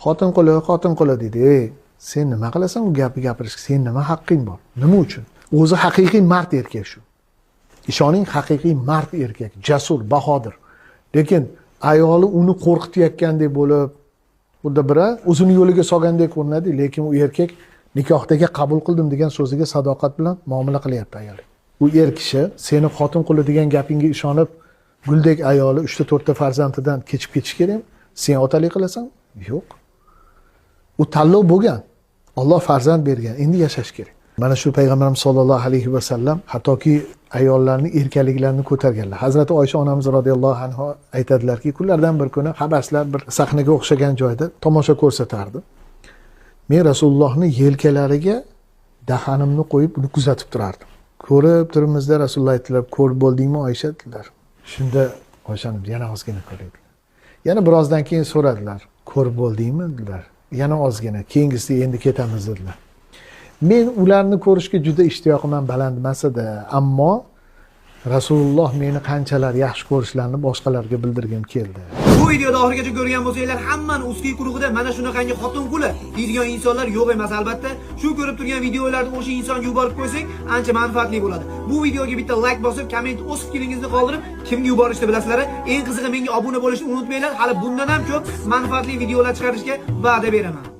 Xotin quli, xotin quli deydi. Ey, sen nima qilasan u gapni gapirishga? Sen nima haqqing bor? Nima uchun? O'zi haqiqiy mard erkak shu. Ishoning, haqiqiy mard erkak, jasur, bahodir. Lekin ayoli uni qo'rqitayotgandek bo'lib, xuddi biri o'zini yo'liga solgandek ko'rinadi, lekin u erkak nikohdagi qabul qildim degan so'ziga sadoqat bilan muomala qilyapti ayoli. U er kishi seni xotin quli degan gapingga ishonib, guldek ayoli 3 ta 4 ta farzandidan kechib ketish kerakmi? Sen otalik qilasan? Yo'q. U tanlov bo'lgan. Alloh farzand bergan, endi yashash kerak. Mana shu payg'ambarimiz sollallohu alayhi vasallam hattoki ayollarni erkaliklarini ko'targanlar. Hazrati Oysha onamiz roziyallohu anha aytadilarki, kunlardan bir kuni habaslar bir sahnaga o'xshagan joyda tomosha ko'rsatardi. Men Rasulullohni yelkalariga dahanimni qo'yib uni kuzatib turardim. Ko'rib turibmizda, Rasululloh aytdilar: "Ko'rib bo'ldingmi, Oysha?" dedilar. Shunda Oysha onamiz: "Yana ozgina ko'ray", dedilar. Yana birozdan keyin so'radilar: "Ko'rib bo'ldingmi?" dedilar. "Yana ozgina, keyingisi endi ketamiz", dedilar. Men ularni ko'rishga juda ishtiyoqim ham baland emas edi, ammo Rasululloh meni qanchalar yaxshi ko'rishlarini boshqalarga bildirgim keldi. Bu videoda oxirigacha ko'rgan bo'lsanglar, hammani узкий круг ida mana shunaqangi xotin quli deydigan insonlar yo'q emas albatta. Shu ko'rib turgan videolarni o'sha insonga yuborib qo'ysak, ancha manfaatli bo'ladi. Bu videoga bitta like bosib, komment, o'z fikringizni qoldirib, kimga yuborishni bilasizlar. Eng qizig'i, menga obuna bo'lishni unutmanglar. Hali bundan ham ko'p manfaatli videolar chiqarishga va'da beraman.